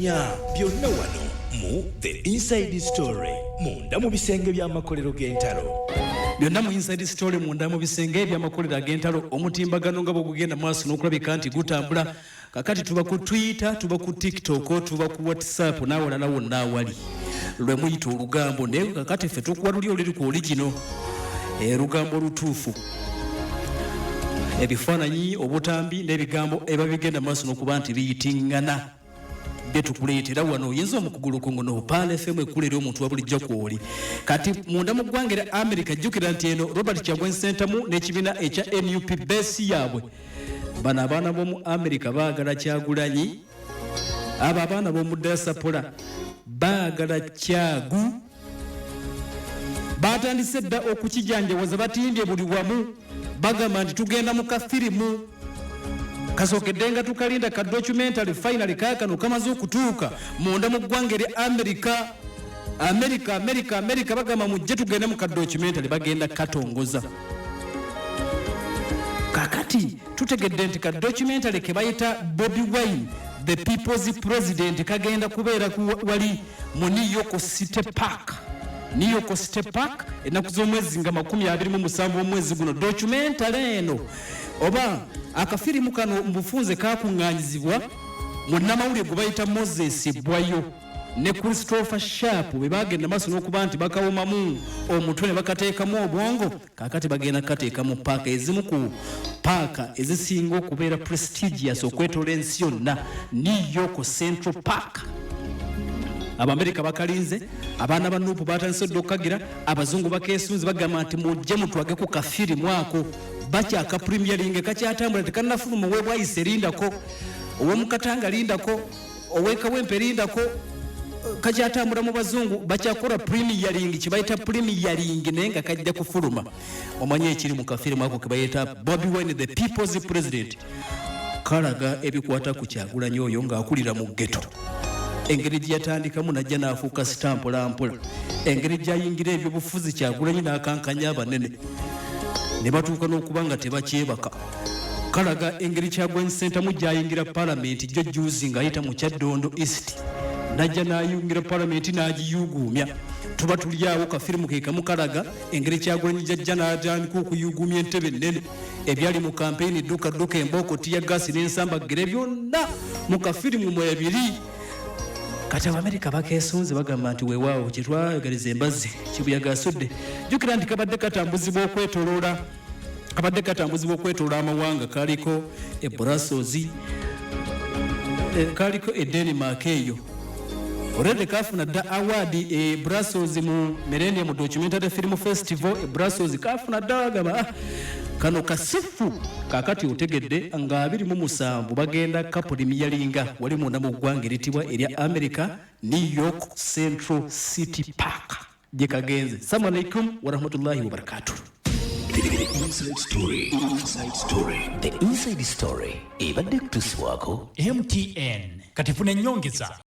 Manya byonna wano mu The Inside Story, munda mu bisenge by'amakolero g'entalo. Byonna mu Inside Story, munda mu bisenge ebyamakolero ag'entalo. Omutimbagano nga bwegugenda maaso n'okulabika nti gutambula, kakati tuba ku Twitter, tuba ku TikTok, tuba ku WhatsApp n'awalala wonna awali lwe muyita olugambo. Naye kakati ffe tukuwa luli oluli ku original, olugambo olutuufu, ebifaananyi, obutambi n'ebigambo eba bigenda maaso n'okuba nti biyitiŋŋana byetukuleetera wano. Oyinza omukugulu kunguno Pearl FM ekkula eri omuntu wa bulijjo kwoli. Kati munda mu ggwanga erya America, jjukira nti eno Robert Kyagulanyi Ssentamu n'ekibiina ekya NUP base yaabwe. Bano abaana b'omu America baagala Kyagulanyi, abo abaana b'omu diaspora baagala Kyagu. Batandise dda okukijanjawaza, batimbye buli wamu, bagamba nti tugenda mu kafirimu kasookedde nga tukalinda ka documentary. Finally kaakano kamaze okutuuka munda mu ggwanga erya America. America, America, America, bagamba mujje tugende mu ka documentary, bagenda katongoza. Kakati tutegedde nti ka documentary ke bayita Bobi Wine the People's President kagenda kubeera ku wali mu New York City Park, New York City Park, ennaku z'omwezi nga 27 omwezi guno. Documentary eno oba akafirimu kano mu bufunze kakuŋŋaanyizibwa munnamawulire gwe bayita Moses Bwayo ne Christopher Sharp, be bagenda maaso n'okuba nti bakawomamu omutwe ne bakateekamu obwongo. Kaakati bagenda kukateeka mu paaka ezimu ku paaka ezisinga okubeera prestigious okwetoola ensi yonna, New York Central Park. Abamerika bakalinze, abaana ba NUP batandise odda okukagira, abazungu bakeesunze, bagamba nti mujje mutwage ku kafirimu ako. Bakyaka premiering, kakyatambula, tekannafuluma. Owebwayise lindako, ow'omukatanga lindako, owekawempe lindako, kakyatambula mu bazungu, bakyakola premiering, kibayita premiering, naye nga kajja kufuluma. Omanye ekiri mu kafirimu ako kebayita Bobi Wine the People's President kalaga ebikwata ku Kyagulanyi oyo ng'akulira mu ghetto, engeri gye yatandikamu najja n'afuuka star mpolampola, engeri gy'ayingira ebyobufuzi Kyagulanyi n'akankanya abanene ne batuuka n'okuba nga tebakyebaka. Kalaga engeri Kyagulanyi Ssentamu gy'ayingira palamenti jjo juzi ng'ayita mu Kyaddondo East, najja n'ayingira palamenti n'agiyuuguumya. Tuba tuli awo, kafirimu ke kamu kalaga engeri Kyagulanyi gyajja n'atandika okuyuuguumya entebe ennene, ebyali mu kampeyini, dduka dduka, embooko, tear gas n'ensambaggere, byonna mu kafirimu mwebiri. Kati Abamerika bakeesunze, bagamba nti weewaawo kyetwayagaliza embazzi kibuyaga asudde. Jjukira nti kabadde katambuzibwa okwetoloola, kabadde katambuzibwa okwetoloola amawanga. Kaliko e Brussels, kaliko e Denmark eyo. Already kafuna dda award e Brussels mu Millennium Documentary Film Festival e Brussels, kafuna dda. Agamba, ah, kano kasifu. Kakati otegedde nga 27 bagenda kapremieringa wali munda mu ggwanga eritibwa erya America, New York Central City Park gye kagenze. Salamu alaikum warahmatullahi wabarakatuh. The Inside Story. Inside Story. The Inside Story ebadde kutuusibwako MTN. Kati funa ennyongeza.